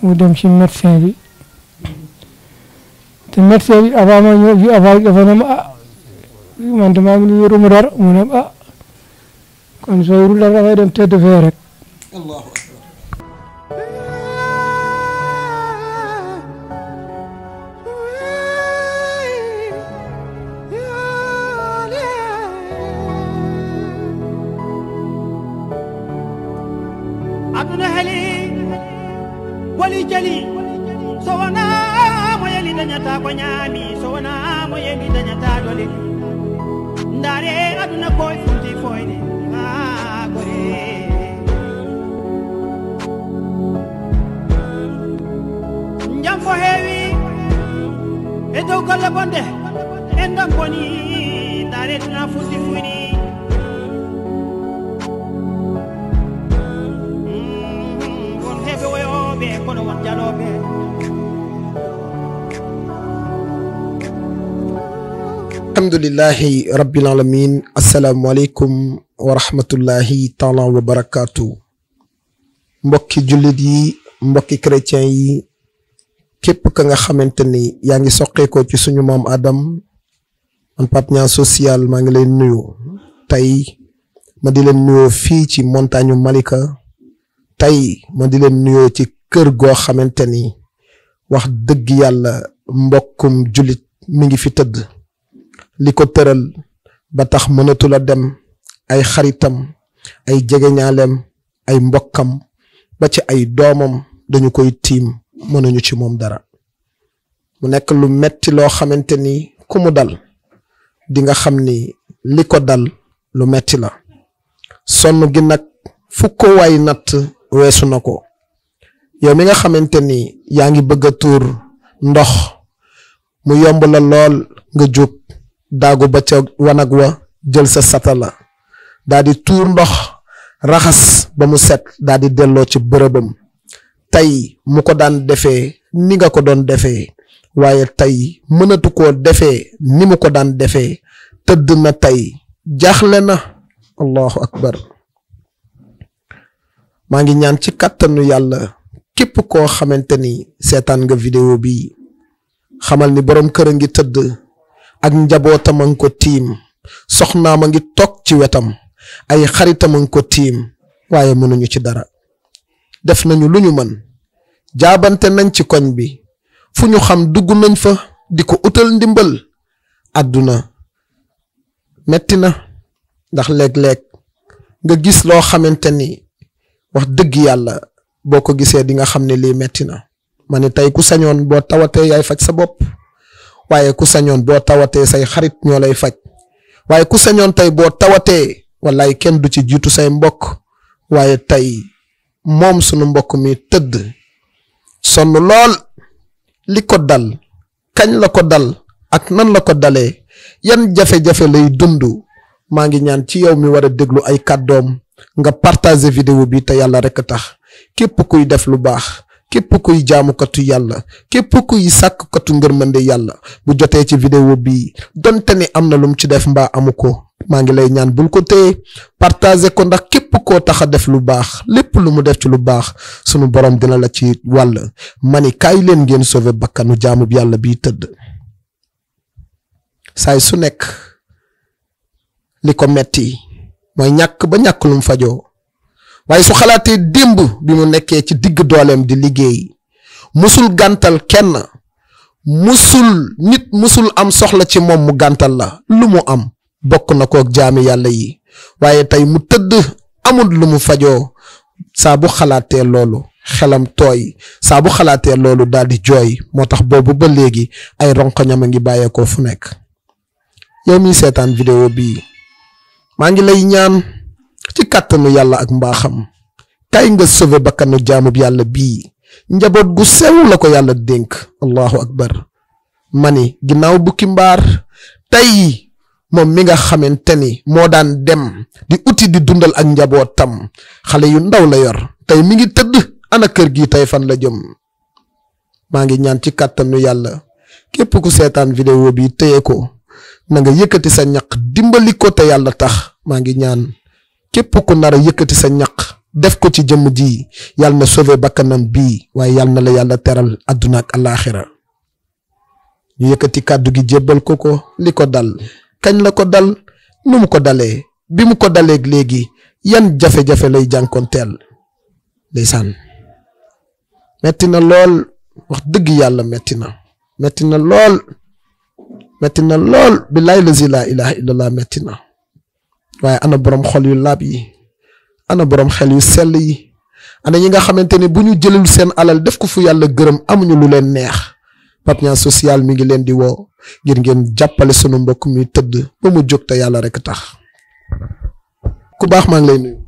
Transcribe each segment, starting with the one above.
mu dem ci médecin bi te médecin bi avant ma ñëw bi avant dafa ne ma man de maa ngi nii yoruma dara mu ne kon soo yorul dara dafay dem tëdd fee rek. Allahu akbar. aduna heli wali jali so wana mo yeli dañata ko ñaami so wana mo yeli dañata dole ndare aduna koy funti foyde gore njam fo heewi e dow golle bonde en ndam boni ndare duna funti fuyni alhamdulillahi rabbil alamin assalaamu aleykum wa rahmatullahi taala wa barakaatu mbokki jullit yi mbokki chrétien yi képp ka nga xamante ni yaa ngi soqeekoo ci suñu maam Adam man Pape Niang social maa ngi leen nuyu tey ma di leen nuyoo fii ci montagne Malika tey ma di leen nuyoo ci kër goo xamante ni wax dëgg yàlla mbokkum jullit mi ngi fi tëdd li ko tëral ba tax mënatul a dem ay xaritam ay jegeñaaleem ay mbokkam ba ci ay doomam dañu koy tiim mënuñu ci moom dara mu nekk lu metti loo xamante ni ku mu dal di nga xam ni li ko dal lu metti la sonn gi nag fu ko waay natt weesu na ko yow mi nga xamante ni yaa ngi bëgg a tuur ndox mu yomb la lool nga jóg daagu ba ca wanag wa jël sa satala daa di tuur ndox raxas ba mu set daa di delloo ci bërëbam tey mu ko daan defee ni nga ko doon defee waaye tey mënatu koo defee ni mu ko daan defee tëdd na tey jaaxle na allahu akbar maa ngi ñaan ci kàttanu yàlla képp koo xamante ni seetaan nga vidéo bi xamal ni borom kër a ngi tëdd ak njabootam a ngi ko tiim soxnaam a ngi toog ci wetam ay xaritam a ngi ko tiim waaye mënuñu ci dara def nañu lu ñu mën jaabante nañ ci koñ bi fu ñu xam dugg nañ fa di ko utal ndimbal àdduna metti na ndax léeg-léeg nga gis loo xamante ni wax dëgg yàlla boo ko gisee di nga xam ne lii metti na ma ne tey ku sañoon boo tawatee yaay faj sa bopp waaye ku sañoon boo tawatee say xarit ñoo lay faj waaye ku sañoon tey boo tawatee wallaay kenn du ci jiitu say mbokk waaye tey moom sunu mbokk mi tëdd sonn lool li ko dal kañ la ko dal ak nan la ko dalee yan jafe-jafe lay dund maa ngi ñaan ci yow mi war a déglu ay kàddoom nga partager vidéo bi te yàlla rek tax képp kuy def lu baax képp kuy jaamukatu yàlla képp kuy sàkkukatu ngërmande yàlla bu jotee ci vidéo bi donte ni am na lum ci def mbaa amu ko maa ngi lay ñaan bul ko téye partager ko ndax képp koo tax a def lu baax lépp lu mu def ci lu baax sunu borom dina la ci wàll mani kaay leen ngeen sauver bakkanu jaamub yàlla bi tëdd saay su nekk li ko metti mooy ñàkk ba ñàkk lum fajoo waaye su xalaatee démb bi mu nekkee ci digg dooleem di liggéey musul gàntal kenn musul am soxla ci moom mu gàntal la lu mu am bokk na kook jaami yàlla yi waaye tey mu tëdd amul lu mu fajoo saa bu xalaatee loolu xelam tooy saa bu xalaatee loolu daal di jooy moo tax boobu ba léegi ay ronkoñam a ngi bàyyeekoo fu nekk yow mi seetaan vidéo bii maa ngi lay ñaan ci kàttanu yàlla ak mbaaxam kay nga sauver bakkanu jaamub yàlla bii njaboot gu sew la ko yàlla dénk allahu akbar mani ginnaaw bukki mbaar tey moom mi nga xamante ni moo daan dem di uti di dundal ak njabootam xale yu ndaw la yor tey mi ngi tëdd ana kër gi tey fan la jëm maa ngi ñaan ci kàttanu yàlla képp ku seetaan vidéo bi téye ko na nga yëkkati sa ñaq dimbali ko te yàlla tax maa ngi ñaan képp ku nar a yëkkati sa ñaq def ko ci jëmm ji yàlla na sauver bakkanam bii waaye yàlla na la yàlla teral àdduna ak alaaxira ñu yëkkati kàddu gi jébbal ko li ko dal kañ la ko dal nu mu ko dalee bi mu ko daleeg léegi yan jafe-jafe lay jànkonteel ndeysaan metti na lool wax dëgg yàlla metti na lool billahi lazi la ilaha illallah metti na waaye ana borom xol yu laab yi ana borom xel yu sell yi ana ñi nga xamante ne bu ñu jëlul seen alal def ko fu yàlla gërëm amuñu lu leen neex Pape Niang social mi ngi leen di woo ngir ngeen jàppale sunu mbokk mi tëdd ba mu jóg te yàlla rek tax ku baax maa ngi lay nuyu.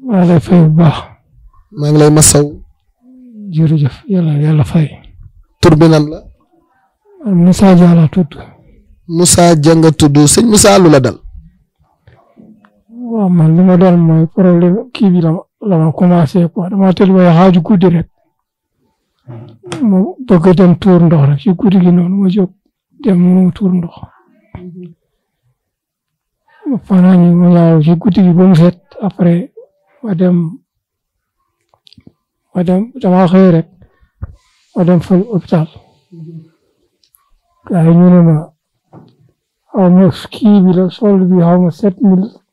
maa lay fay bu baax. maa ngi lay masaw. jërëjëf yàlla fay. tur bi nan la. Moussa Dia la tudd. Moussa Dia nga tudd sëñ Moussa lu la dal. waaw man li ma dal mooy problème kii bi la ma commencé quoi dama tëdd ba xaaju guddi rek ma bëgg dem tuur ndox rek ci guddi gi noonu ma jóg dem mu tuur ndox ma fanaan ma ñaaw ci guddi gi ba mu set après ma dem dama xëy rek ma dem fa hôpital gars yi ñu ne ma xaw ma kii bi la solde bi xaw ma 7000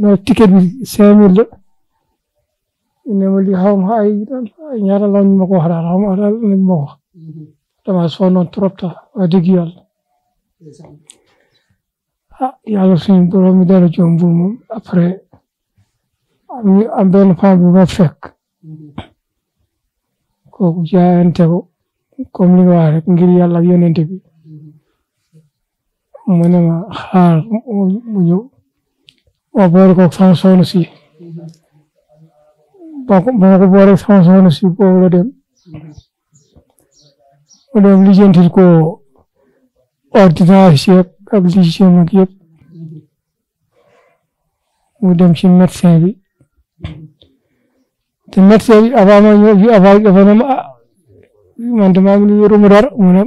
no ticket bi 5000 la ne ma li xaw ma ay ñaata la ñu ma ko wax daal xaw ma daal nañ ma wax dama sonnoon trop ta wax dëgg yàlla yàlla suñu borom mi dara jombul moom après am benn femme bu ma fekk kooku jaayante ko comme li nga wax rek ngir yàlla ak yonente bi mu ne ma xaar mu ñëw ma boole ko sama soxna si ba ma ko boole sama soxna si boobu la dem mu dem lijjantil ko ordonnance yëpp ak lijjantil ak yëpp mu dem ci médecin bi te médecin bi avant ma ñëw dafa ne ma man de maa ngi yoruma dara mu ne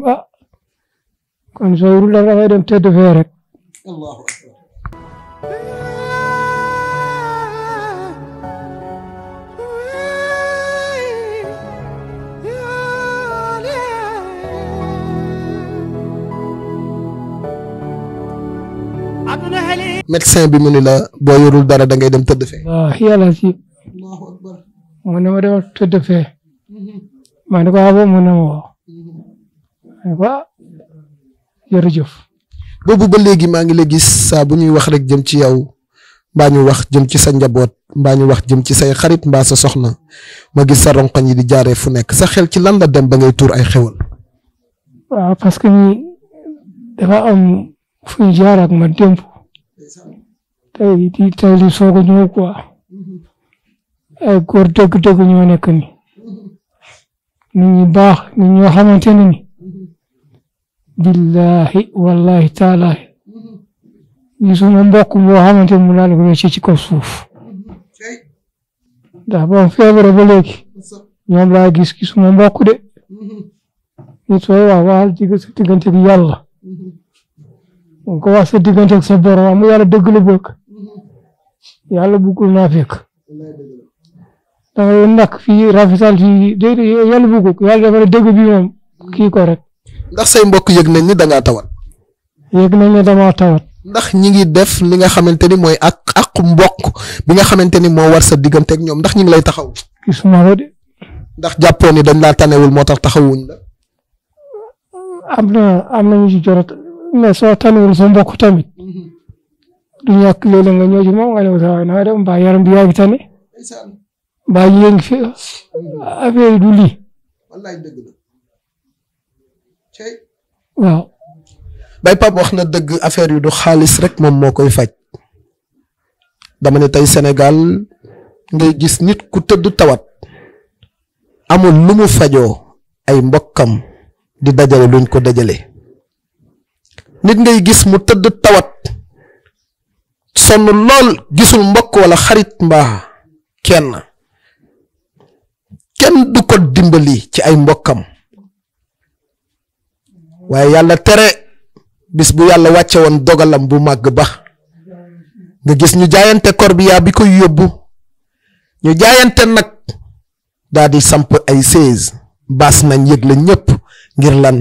kon soo yorul dara dafay dem tëdd fee rek. médecin bi mu ni la boo yorul dara da ngay dem tëdd fee. waaw yàlla si mu ne ma demal tëdd fee ma ne ko ah mu ne ma waaw ma ne ko ah jërëjëf. boobu ba léegi maa ngi la gis saa bu ñuy wax rek jëm ci yow mbaa ñu wax jëm ci sa njaboot mbaa ñu wax jëm ci say xarit mbaa sa soxna ma gis sa ronkoñ yi di jaaree fu nekk sa xel ci lan la dem ba ngay tuur ay xewal. waaw parce que ni dafa am fu ñu jaar ak ma démb tey li soog a ñëw quoi ay góor dëgg-dëgg ñoo nekk ni nit ñi baax nit ñoo xamante ne ni billahi wallahi taalahi gisuma mbokk boo xamante ne mu laal ko ci kaw suuf ndax ba feebare ba léegi ñoom laa gisuma mbokk de nit sooy wax waxal sa diggante ak yàlla ko wax sa diggante ak sa borom am yàlla dëgg la bëgg yàlla bëggul naa fekk da ngay nak fii rafetal fii déedéet yàlla bëggul yàlla dafa ne dëgg bi moom kii ko rek. ndax say mbokk yëg nañ ni da ngaa tawat. yëg nañ ne damaa tawat. ndax ñi ngi def li nga xamante ni mooy ak mbokk bi nga xamante ni moo war sa diggante ak ñoom ndax ñi ngi lay taxaw. gisuma ko de. ndax jàppoon ni dañ laa tanewul moo tax taxawuñ la. am na ñu ci jot mais soo tanewul sa mbokk tamit du ñàkk léeg-léeg nga ñëw ci moom nga ne sa waay na dem mbaa yaram bi yaa ngi tane mbaa yéen fi affaire yi du lii waaw. Baye Pape wax na dëgg affaire yu du xaalis rek moom moo koy faj dama ne tey Sénégal ngay gis nit ku tëdd tawat amul lu mu fajoo ay mbokkam di dajale luñ ko dajale nit ngay gis mu tëdd tawat sonn lool gisul mbokk wala xarit mbaa kenn du ko dimbali ci ay mbokkam waaye yàlla tere bis bu yàlla wàcce woon dogalam bu màgg ba nga gis ñu jaayante corbillard bi koy yóbbu ñu jaayante nag daal di samp ay 16 baas nañ yëgle ñëpp ngir lan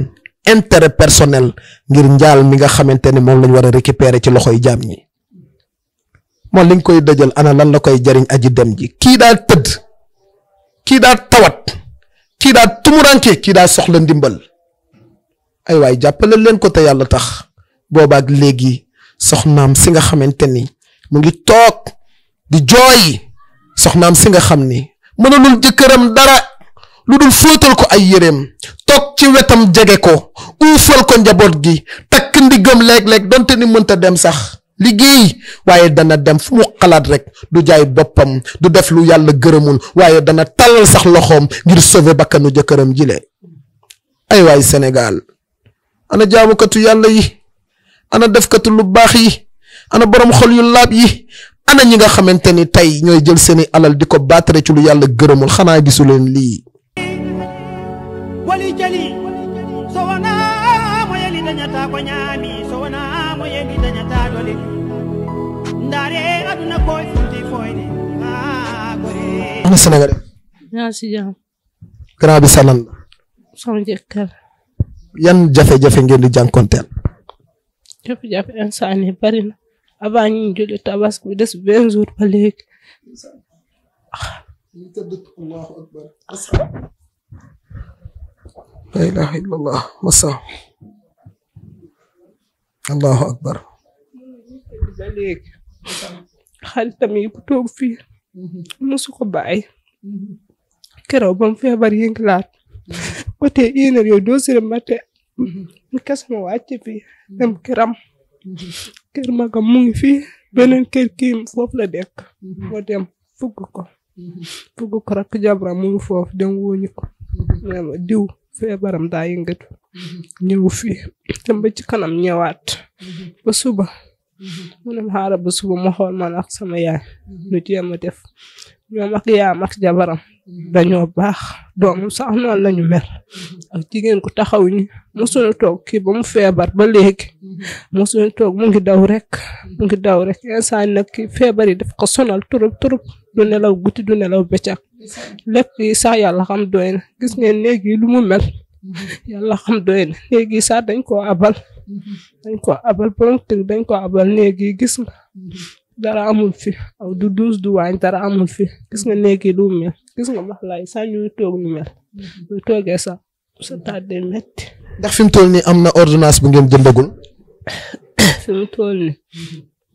intérêt personnel ngir njaal mi nga xamante ni moom lañ war a récupérer ci loxoy jaam ñi moom liñ koy dëjal ana lan la koy jariñ aji dem ji kii daa tëdd kii daa tawat kii daa tumuranke kii daa soxla ndimbal ay waay jàppale leen ko te yàlla tax boobaak léegi soxnaam si nga xamante ni mu ngi toog di jooy soxnaam si nga xam ni mënalul jëkkëram dara lu dul fóotal ko ay yéreem toog ci wetam jege ko uufal ko njaboot gi takk ndiggam léeg-léeg donte ni mënta dem sax liggéey waaye dana dem fu mu xalaat rek du jaay boppam du def lu yàlla gërëmul waaye dana tàllal sax loxoom ngir sauver bakkanu jëkkëram jile ay waay Sénégal ana jaamukatu yàlla yi ana defkatu lu baax yi ana borom xol yu laab yi ana ñi nga xamante ni tey ñooy jël seeni alal di ko baatare ci lu yàlla gërëmul xanaa gisu leen lii wali jali so wana mo yeli dañata ko ñaami so wana mo yeli dañata dole ndare aduna ko futi foyde gore ana Sénégal yaa si jàmm grand bi sanan sama jëkkër yan jafe-jafe ngeen di jànkonteel jafe-jafe insaan yi bari na avant ñu julli tabaski bi des 20 jours ba léegi la ilaha illallah masa allahu akbar ba léegi xaritam yi bu toog fii mosu ko bàyyi keroog ba mu feebar yënglaat côté 1 heure yow 2 heures matin mu kes ma wàcc fii dem këram kër magam mu ngi fii beneen kër kii foofu la dekk moo dem fugg ko rakk jabram mu ngi foofu dem wóoñu ko nema diw feebaram daa yëngatu ñëw fii dem ba ci kanam ñëwaat ba suba mu ne ma xaaral ba suba ma xool man ak sama yaay nu jéem a def ñoom ak yaam ak jabaram dañoo baax doomam sax noonu lañu mel ak jigéen ku taxaw ñi mosuñu toog kii ba mu feebar ba léegi mosuñu toog mu ngi daw rek insaan nag kii feebar yi daf ko sonal turub du nelaw guddi du nelaw bëccëg lekk yi sax yàlla xam doy na gis ngeen léegi lu mu mel yàlla xam doy na léegi sax dañ koo abal borom kër dañ ko abal léegi gis nga dara amul fi aw du duus du waañ dara amul fi gis nga léegi lu mel gis nga max laay sax ñuy toog lu mel bu toogee sax sa tàdde metti ndax fi mu toll nii am na ordonnance bu ngeen jëndagul fi mu toll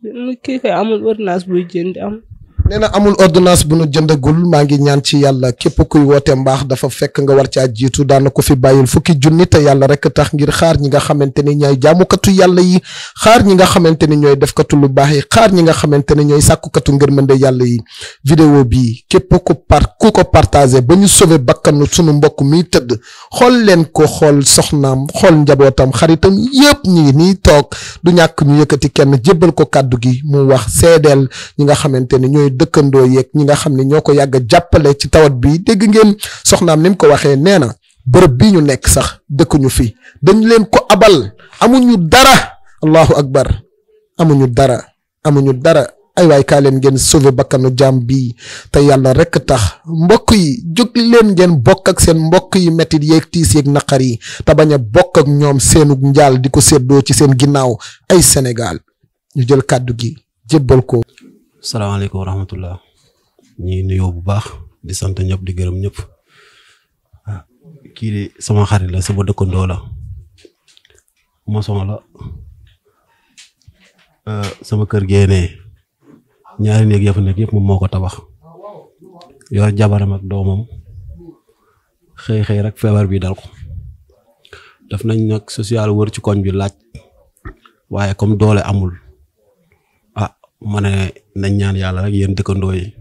nii kii kay amul ordonnance buy jënd am nee na amul ordonnance bu nu jëndagul maa ngi ñaan ci yàlla képp kuy woote mbaax dafa fekk nga war caa jiitu daan na ko fi bàyyil fukki junni te yàlla rek tax ngir xaar ñi nga xamante ni ñooy jaamukatu yàlla yi xaar ñi nga xamante ni ñooy defkatu lu baax yi xaar ñi nga xamante ni ñooy sàkkukatu ngërmande yàlla yi vidéo bi képp ku ko partagé ba ñu sauver bakkanu sunu mbokk mi tëdd xool leen ko xool soxnaam xool njabootam xaritam yëpp ñi ngi nii toog du ñàkk ñu yëkkati kenn jébbal ko kàddu gi mu wax seedeel ñi nga xamante ni ñooy dëkkandoo yeeg ñi nga xam ne ñoo ko yàgg a jàppale ci tawat bi dégg ngeen soxnaam ni mu ko waxee nee na bërëb bii ñu nekk sax dëkkuñu fi dañ leen ko abal amuñu dara allahu akbar amuñu dara ay waay kaa leen ngeen sauver bakkanu jaam bi te yàlla rek tax mbokk yi jóg leen ngeen bokk ak seen mbokk yi mettit yeeg tiis yeeg naqar yi te bañ a bokk ak ñoom seenu njaal di ko séddoo ci seen ginnaaw ay Sénégal ñu jël kàddu gi jébbal ko. salaamaaleykum wa rahmatullah ñi nuyoo bu baax di sant ñëpp di gërëm ñëpp kii di sama xarit la sama dëkkandoo la maçon la sama kër génnee ñaari néeg ya fa nekk yëpp moom moo ko tabax yor jabaram ak doomam xëy rek feebar bi dal ko def nañ nag social wër ci koñ bi laaj waaye comme doole amul ma ne nañ ñaan yàlla rek yéen dëkkandoo yi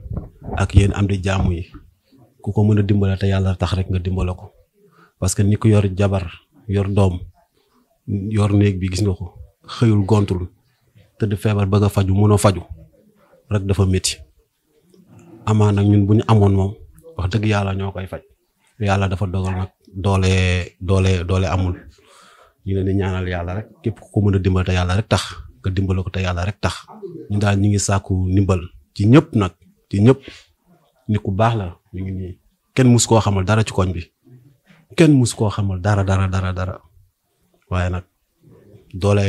ak yéen am di jaamu yi ku ko mën a dimbale te yàlla tax rek nga dimbale ko parce que ni ko yor jabar yor doom yor néeg bi gis nga ko xëyul gontul te di feebar bëgg a faju mënoo faju rek dafa métti amaa nag ñun bu ñu amoon moom wax dëgg yàlla ñoo koy faj yàlla dafa dogal nag doole amul ñu leen di ñaanal yàlla rek képp ku ko mën a dimbale te yàlla rek tax nga dimbale ko te yàlla rek tax ñu daal ñu ngi sàkku ndimbal ci ñëpp nag ci ñëpp nit ku baax la mi ngi nii kenn mus koo xamal dara ci koñ bi kenn mus koo xamal dara waaye nag doole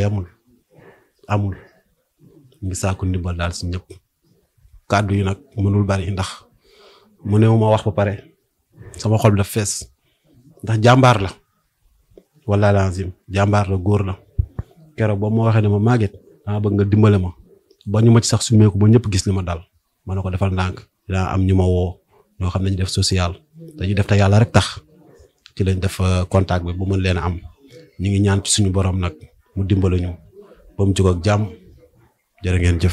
amul ngi sàkku ndimbal daal si ñëpp kàddu yi nag mënul bari ndax mu ne ma wax ba pare sama xol bi daf fees ndax jàmbaar la wala lazim jàmbaar la góor la keroog ba ma waxee ne ma Maguette dama bëgg nga dimbale ma ba ñu ma ci sax sumeeku ba ñëpp gis li ma dal ma ne ko defal ndànk dinaa am ñu ma woo ñoo xam ne ñu def social dañuy def te yàlla rek tax ci lañ def contact bi bu mën leen a am ñu ngi ñaan ci suñu borom nag mu dimbale ñu ba mu jóg ak jàmm jërë ngeen jëf.